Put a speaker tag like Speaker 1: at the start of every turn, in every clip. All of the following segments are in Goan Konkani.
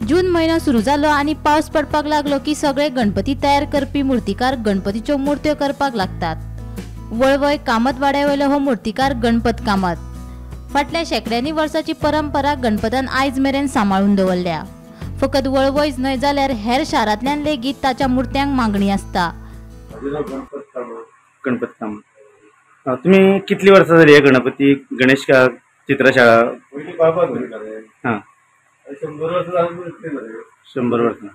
Speaker 1: जून म्हयनो सुरू जालो आनी पावस पडपाक लागलो की सगळे गणपती तयार करपी मूर्तिकार गणपतीच्यो मूर्त्यो करपाक लागतात. वळवय कामत वाड्यावयलो हो मूर्तिकार गणपत कामत फाटल्या शेंकड्यांनी वर्साची परंपरा गणपतान आयज मेरेन सांबाळून दवरल्या. फकत वळवयच न्हय जाल्यार हेर शारांतल्यान लेगीत ताच्या मूर्त्यांक मागणी आसता.
Speaker 2: गणपत कामत, तुमी कितली वर्सां जाली हे गणपती गणेश चित्रशाळा? हां,
Speaker 3: 100 वर्सां जाली.
Speaker 2: 100 वर्सां.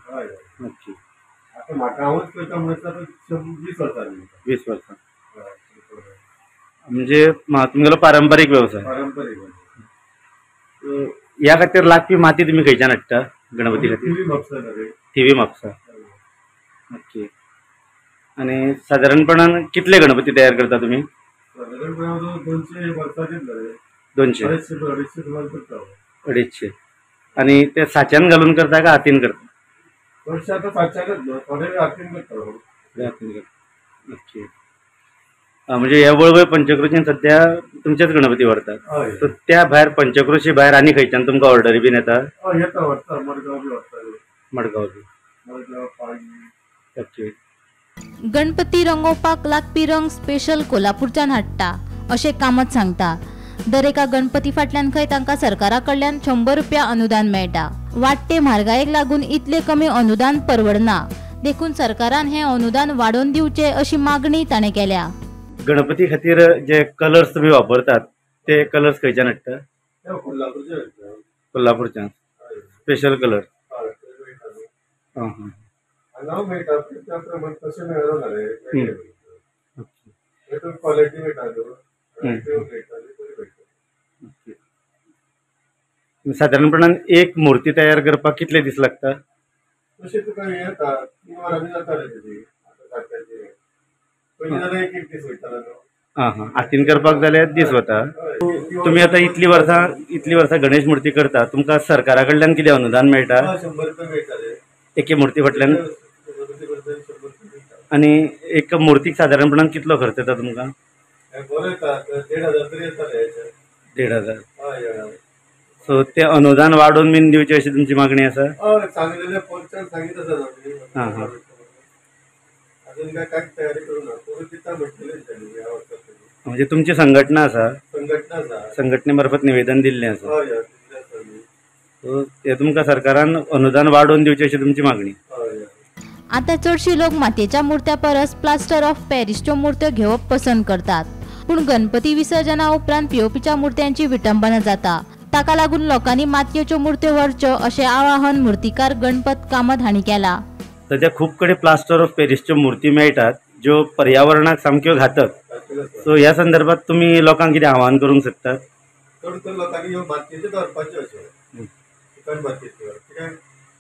Speaker 2: ओके.
Speaker 3: आतां म्हाका हांवूच करता म्हणल्यार 20 वर्सां.
Speaker 2: 20 वर्सां म्हणजे तुमगेलो पारंपारीक वेवसाय.
Speaker 3: पारंपारीक.
Speaker 2: ह्या खातीर लागपी माती तुमी खंयच्यान हाडटा गणपती खातीर?
Speaker 3: थिवी म्हापसा.
Speaker 2: थिवी म्हापसा. ओके. आनी सादारणपणान कितले गणपती तयार करता तुमी?
Speaker 3: सादारणपणान 200 वर्साचे.
Speaker 2: 200
Speaker 3: 250 सुमार करता.
Speaker 2: 250. आनी ते साच्यान घालून करता काय हातीन करता?
Speaker 3: चडशे आतां साच्यानच न्हू, थोडे हातीन करता.
Speaker 2: हातीन करता. ओके. म्हणजे ह्या वळवय पंचक्रोशीन सद्या तुमचेच गणपती व्हरतात. सो त्या भायर पंचक्रोशी भायर आनी खंयच्यान तुमकां ऑर्डरी बीन येता?
Speaker 3: हय येता, व्हरता. मडगांव बी व्हरता.
Speaker 2: मडगांव बी.
Speaker 3: मडगांव, पाळणी.
Speaker 2: ओके.
Speaker 1: गणपती रंगोवपाक लागपी रंग स्पेशल कोल्हापूरच्यान हाडटा अशें कामत सांगता. दरेका गणपती फाटल्यान खंय तांकां सरकारा कडल्यान 100 रुपया अनुदान मेळटा. वाडटे म्हारगायेक लागून इतले कमी अनुदान परवडना, देखून सरकारान हें अनुदान वाडोवन दिवचें अशी मागणी ताणें केल्या.
Speaker 2: गणपती खातीर जे कलर्स तुमी वापरतात ते कलर्स खंयच्यान हाडटा? कोल्हापूरच्यान स्पेशल कलर. हां हां.
Speaker 3: मेळटा त्या प्रमाण तशें मेळना रे, क्वॉलिटी मेळटा.
Speaker 2: सादारणपणान एक मूर्ती तयार करपाक कितले दीस लागता?
Speaker 3: तशें तुका हें येता 3 वरांनी जाता रे तुजी. आतां सारक्याचें पयलीं जाल्यार 1-1 दीस वयतालो न्हू.
Speaker 2: आं हां. हातीन करपाक जाल्यार दीस वता. तुमी आतां इतलीं वर्सां गणेश मूर्ती करता, तुमकां सरकारा कडल्यान कितें अनुदान मेळटा?
Speaker 3: 100 रुपया मेळटा रे
Speaker 2: एके मूर्ती फाटल्यान. आनी एक मूर्तीक सादारणपणान कितलो खर्च येता तुमकां?
Speaker 3: बरो येता, 1500 तरी येता रे.
Speaker 2: 1500. सो ते अनुदान वाडोवन बीन दिवचें अशी तुमची मागणी आसा?
Speaker 3: हय, सांगलेलें पंचान सांगीत आसा आमी.
Speaker 2: हां हां.
Speaker 3: अजून काय कांयच तयारी करूं ना, करून दिता म्हणटलें तेणी ह्या वर्सा तरी.
Speaker 2: म्हणजे तुमची संघटना आसा?
Speaker 3: संघटना आसा.
Speaker 2: संघटने मार्फत निवेदन दिल्लें आसा.
Speaker 3: हय हय, दिल्लें आसा आमी.
Speaker 2: सो ते तुमकां सरकारान अनुदान वाडोवन दिवचें अशी तुमची मागणी.
Speaker 3: हय.
Speaker 1: आतां चडशी लोक मातयेच्या मूर्त्या परस प्लास्टर ऑफ पॅरिसच्यो मूर्त्यो घेवप पसंत करतात. पूण गणपती विसर्जना उपरांत पीओपीच्या मूर्त्यांची विटंबना जाता. ताका लागून लोकांनी मातयेच्यो मूर्त्यो व्हरच्यो अशें आवाहन मूर्तिकार गणपत कामत हांणी केलां.
Speaker 2: सद्या खूब कडेन प्लास्टर ऑफ पॅरिसच्यो मूर्ती मेळटात ज्यो पर्यावरणाक सामक्यो घातक. सो ह्या संदर्भात तुमी लोकांक कितें आवाहन करूंक शकतात?
Speaker 3: चड करून लोकांनी ह्यो मातयेच्यो दवरपाच्यो अश्यो, चिकन मातयेच्यो, कित्याक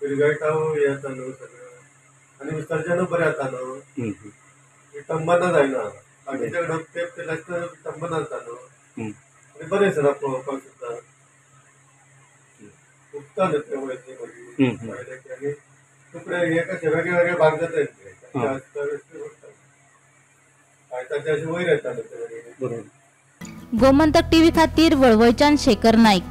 Speaker 3: विरगळटा हें जाता न्हू सगळें, आनी विसर्जनूय बरें जाता न्हू, विटंबना जायना. बाकीच्या कडेन ते आसतना विटंबना जाता न्हू, आनी बरें दिसना पळोवपाक सुद्दां. उगता न्हू ते वयतले मागीर पळयलें की, आनी तुकडे हे कशे वेगळे वेगळे भाग जाता ताचे, अशे वयर येता न्हू ते मागीर.
Speaker 2: बरोबर.
Speaker 1: गोमंतक टीव्ही खातीर वळवयच्यान शेखर नायक.